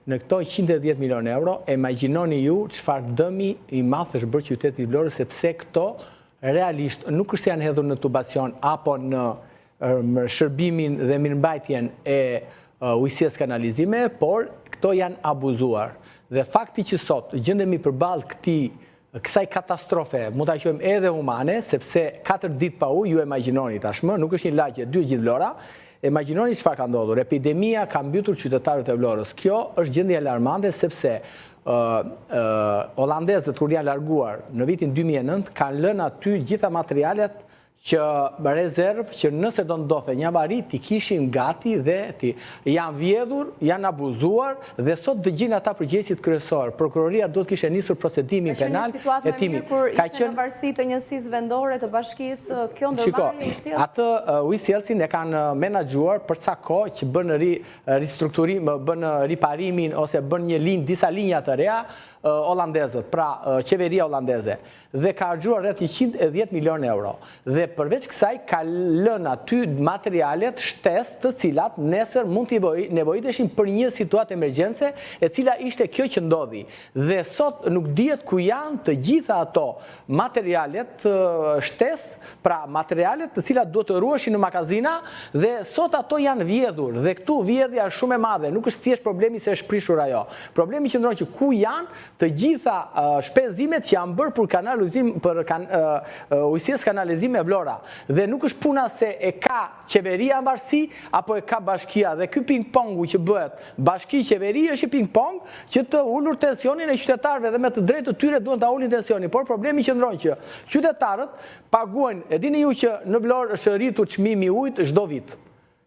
Në këto 110 milionë euro, imagjinoni ju çfarë dëmi i madh është bërë qytetit të Vlorës sepse këto realisht nuk është se janë hedhur në tubacion apo në shërbimin dhe mirëmbajtjen e ujësjellës kanalizime, por këto janë abuzuar. Dhe fakti që sot gjendemi përballë këtij kësaj katastrofe, mund ta quajmë edhe humane, sepse 4 ditë pa ujë, ju e imagjinoni tashmë, nuk është një lagje, dy gjithë Vlora, imagjinoni çfarë ka ndodhur. Epidemia ka mbytur qytetarët e Vlorës. Kjo është gjendje alarmante sepse holandezët kur janë larguar në vitin 2009 kanë lënë aty gjitha materialet që rezervë që nëse do ndodhte një avari t'i kishin gati dhe t'i janë vjedhur, janë abuzuar dhe sot të gjejnë ata përgjegjësit kryesor. Prokuroria duhet kishte nisur procedimin penal, hetimin. Ka qenë në varësi të njësisë vendore të bashkisë, kjo ndërmarrje ujësjellësi? Atë ujësjellësin e kanë menaxhuar për ca kohë që bën ristrukturim, bën riparimin ose bën një linjë, disa linja të reja holandezët, pra qeveria holandeze dhe ka harxhuar rreth 110 milionë euro. Dhe përveç kësaj ka lënë aty materialet shtesë të cilat nesër mund t'i nevojiteshin për një situatë emergjence, e cila ishte kjo që ndodhi. Dhe sot nuk dihet ku janë të gjitha ato materialet shtesë, pra materialet të cilat duhet të ruheshin në makazina dhe sot ato janë vjedhur dhe këtu vjedhja është shumë e madhe, nuk është thjesht problemi se është prishur ajo. Problemi qëndron që ku janë të gjitha shpenzimet që janë bërë për kanalizim për kan, ujësjellës kanalizime Vlora. Dhe nuk është puna se e ka qeveria në varësi apo e ka bashkia dhe ky ping pongu që bëhet bashki qeveri është një ping pong që të ulur tensionin e qytetarëve dhe me të drejtë të tyre duhen ta ulin tensionin, por problemi qëndron që qytetarët paguajnë, e dini ju që në Vlorë është rritur çmimi i ujit çdo vit.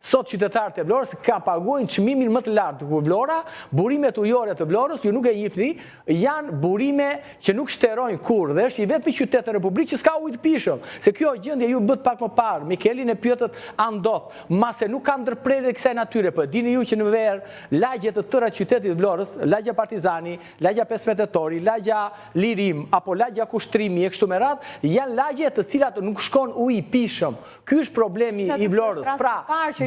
Sot qytetarët e Vlorës ka paguajnë çmimin më të lartë, ku Vlora, burimet ujore të Vlorës, ju nuk e njihni, janë burime që nuk shterojnë kurrë dhe është i vetmi qytet në Republikë që s'ka ujë të pijshëm. Se kjo gjendje ju bëtë pak më parë, Mikelin e pyetët a ndodh, mase nuk ka ndërprerje kësaj natyre, po e dini ju që në verë lagje të tëra qytetit të Vlorës, lagja Partizani, lagja 15 Tetori, lagja Lirim apo lagja Kushtrimi e kështu me radhë, janë lagje të cilat nuk shkon ujë i pijshëm. Ky është problemi i Vlorës. Pra,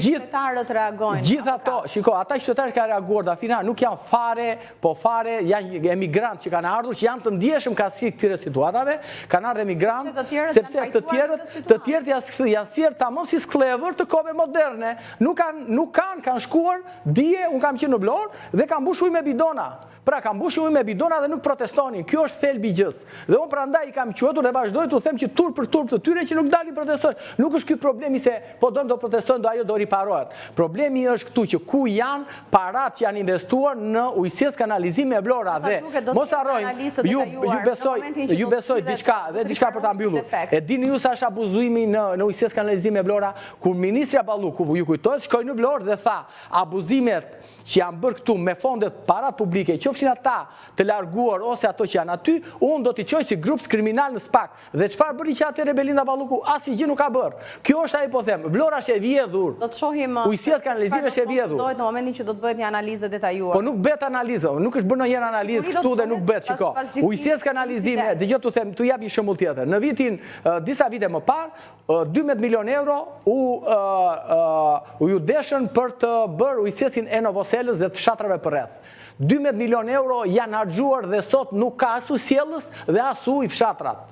gjithë qytetarët reagojnë. Gjithë ato, shiko, ata qytetarë që kanë reaguar Dafina nuk janë fare, po fare janë emigrantë që kanë ardhur, që janë të ndjeshëm karshi këtyre situatave, kanë ardhur emigrantë, sepse të tjerët, të tjerët janë janë sjellë tamam si skllevër të kohëve moderne. Nuk kanë nuk kanë kanë shkuar dje, unë kam qenë në Vlorë dhe kanë mbushur ujë me bidona. Pra kanë mbushur ujë me bidona dhe nuk protestonin. Kjo është thelbi i gjësë. Dhe unë prandaj i kam quajtur dhe vazhdoj t'u them që turp për turp të tyre që nuk dalin protestojnë. Nuk është ky problemi se po don do protestojnë do ajo do riparohet. Problemi është këtu që ku janë paratë që janë investuar në ujësjellës kanalizime Vlora dhe mos harrojmë ju ju besoj ju besoj diçka dhe diçka për ta mbyllur. E dini ju sa është abuzimi në në ujësjellës kanalizime Vlora kur ministrja Balluku ju kujtohet shkoi në Vlorë dhe tha abuzimet që janë bërë këtu me fondet parat publike, qofshin ata të larguar ose ato që janë aty, unë do t'i çoj si grup kriminal në SPAK. Dhe çfarë bëri që atëherë Belinda Balluku? Asnjë gjë nuk ka bërë. Kjo është ajo po them, Vlora është e vjedhur. Do të shohim Ujësjellës kanalizim është e vjedhur. Çfarë do në momentin që do të bëhet një analizë e detajuar. Po nuk bëhet analizë, nuk është bërë ndonjëherë analizë këtu dhe nuk bëhet, shiko. Ujësjellës kanalizim, dëgjo t'u them, t'u jap një shembull tjetër. Në vitin disa vite më parë, 12 milion euro u u ju deshën për të bërë ujësjellësin e Novoselës dhe të fshatrave përreth. 12 milion euro janë harxhuar dhe sot nuk ka as ujësjellës dhe as ujë fshatrat.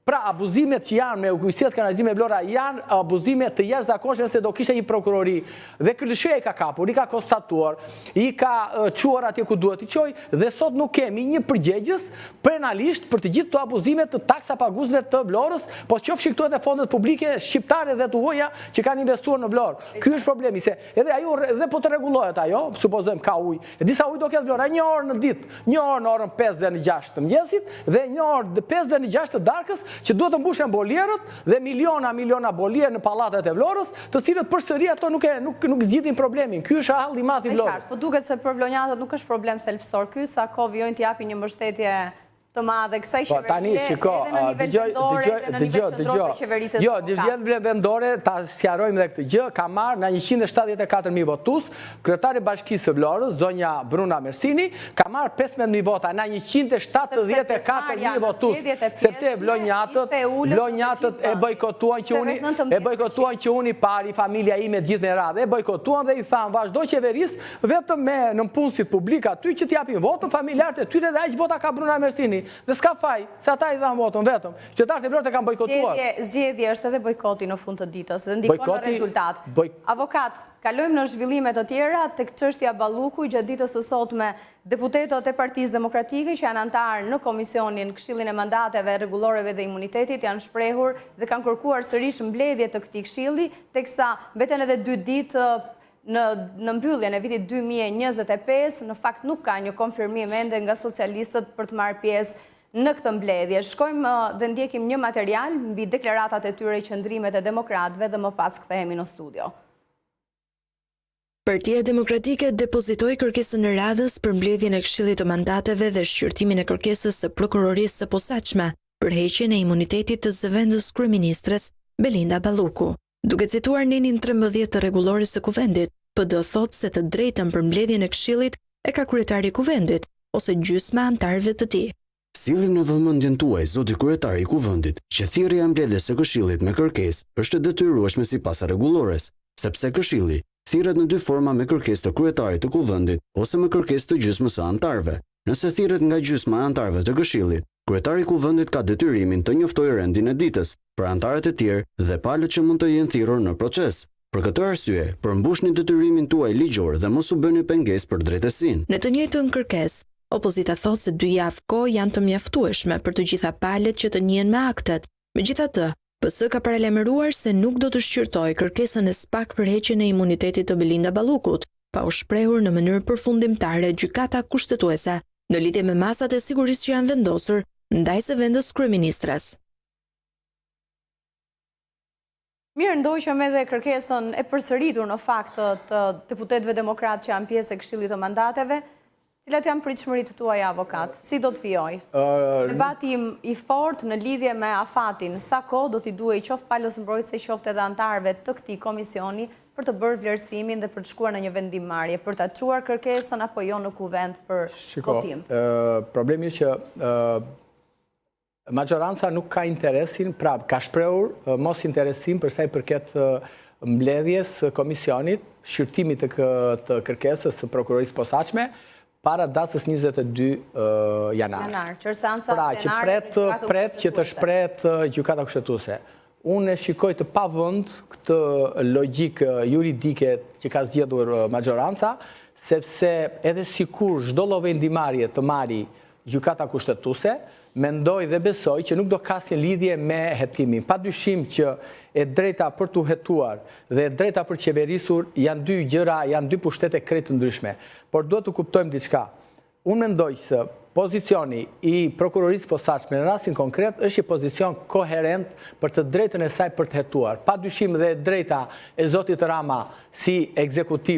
Pra abuzimet që janë me ujësjellës kanalizime Vlora janë abuzime të jashtëzakonshme nëse do kishte një prokurori dhe KLSH-ja i ka kapur, i ka konstatuar, i ka çuar atje ku duhet t'i çojë dhe sot nuk kemi një përgjegjës penalisht për të gjithë këto abuzime të taksapaguesve të Vlorës, po qofshin këto edhe fondet publike shqiptare dhe të huaja që kanë investuar në Vlorë. Ky është problemi se edhe ajo edhe po të rregullohet ajo, supozojmë ka ujë. E disa ujë do ketë Vlora një orë në ditë, një orë në orën 5 dhe në 6 të mëngjesit dhe një orë 5 dhe në 6 të darkës që duhet të mbushen bolierët dhe miliona miliona bolierë në pallatet e Vlorës, të cilët përsëri ato nuk e nuk nuk zgjidhin problemin. Ky është halli i madh i Vlorës. Po duket se për vlonjatët nuk është problem thelbësor ky, sa kohë vijojnë të japin një mbështetje të madhe kësaj po, qeverie edhe në nivel vendor edhe në nivel qendror të qeverisjes Jo, në nivel vendore, ta sqarojmë dhe këtë gjë, ka marrë nga 174.000 votues, kryetari i bashkisë së Vlorës, zonja Bruna Mersini, ka marrë 15.000 vota nga 174.000 votues, sepse vlonjatët, vlonjatët e bojkotuan që unë, e bojkotuan që unë i pari, familja ime gjithë me radhë, e bojkotuan dhe i thanë, vazhdo qeveris, Vetëm me nëpunësit publikë aty që t'japin votën familjarët e tyre dhe aq vota ka Bruna Mersini. Dhe s'ka faj, se ata i dhanë votën vetëm. Qytetarët e Vlorës e kanë bojkotuar. Zgjedhje është edhe bojkoti në fund të ditës dhe ndikon në rezultat. Avokat, kalojmë në zhvillime të tjera, tek çështja Balluku gjatë ditës së sotme deputetët e Partisë Demokratike që janë anëtarë në komisionin Këshillin e Mandateve, Rregulloreve dhe Imunitetit janë shprehur dhe kanë kërkuar sërish mbledhje të këtij këshilli, teksa mbeten edhe dy ditë Në në mbylljen e vitit 2025, në fakt nuk ka një konfirmim ende nga socialistët për të marrë pjesë në këtë mbledhje. Shkojmë dhe ndjekim një material mbi deklaratat e tyre, qëndrimet e demokratëve dhe më pas kthehemi në studio. Partia Demokratike depozitoi kërkesën e radhës për mbledhjen e Këshillit të Mandateve dhe shqyrtimin e kërkesës së Prokurorisë së Posaçme për heqjen e imunitetit të zëvendëskryeministres Belinda Balluku. Duke cituar nenin 13 të Rregullores së Kuvendit, PD thotë se të drejtën për mbledhjen e Këshillit e ka kryetari i Kuvendit, ose gjysma e anëtarëve të tij. Sjellim në vëmendjen tuaj, zoti Kryetar i Kuvendit, që thirrja e mbledhjes së Këshillit me kërkesë është e detyrueshme sipas Rregullores, sepse Këshilli thirret në dy forma me kërkesë të Kryetarit të Kuvendit ose me kërkesë të gjysmës së anëtarëve. Nëse thirret nga gjysma e anëtarëve të Këshillit, Kryetari i Kuvendit ka detyrimin të njoftojë rendin e ditës, për anëtarët e tjerë dhe palët që mund të jenë thirrur në proces. Për këtë arsye, përmbushni detyrimin tuaj ligjor dhe mos u bëni pengesë për drejtësinë. Në të njëjtën kërkesë, opozita thotë se dy javë kohë janë të mjaftueshme për të gjitha palët që të njihen me aktet. Megjithatë, PS ka paralajmëruar se nuk do të shqyrtojë kërkesën e SPAK për heqjen e imunitetit të Belinda Ballukut, pa u shprehur në mënyrë përfundimtare Gjykata Kushtetuese në lidhje me masat e sigurisë që janë vendosur ndaj zëvendëskryeministres. Mirë, ndoqëm edhe kërkesën e përsëritur në fakt të deputetëve demokratë që janë pjesë e Këshillit të Mandateve. Cilat janë pritshmëritë tuaja, avokat? Si do të vijojë? Debati i fortë në lidhje me afatin, sa kohë do t'i duhej qoftë palës mbrojtëse, qoftë edhe anëtarëve të këtij komisioni për të bërë vlerësimin dhe për të shkuar në një vendimmarrje, për ta çuar kërkesën apo jo në kuvend për votim? Shiko, problemi është që Maxhoranca nuk ka interesin, pra ka shprehur mosinteresim për sa i përket mbledhjes së komisionit, shqyrtimit të të kërkesës së prokurorisë posaçme para datës 22 janar. Janar, që është seanca pra, që pret, pret që të shprehet gjykata kushtetuese. Unë e shikoj të pavend këtë logjikë juridike që ka zgjedhur maxhoranca, sepse edhe sikur çdo lloj vendimmarrje të marri Gjykata Kushtetuese, mendoj dhe besoj që nuk do ketë asnjë lidhje me hetimin. Pa dyshim që e drejta për t'u hetuar dhe e drejta për të qeverisur janë dy gjëra, janë dy pushtete krejt të ndryshme. Por duhet të kuptojmë diçka. Unë mendoj se pozicioni i Prokurorisë së Posaçme në rastin konkret është një pozicion koherent për të drejtën e saj për të hetuar. Pa dyshim dhe e drejta e zotit Rama si ekzekutiv.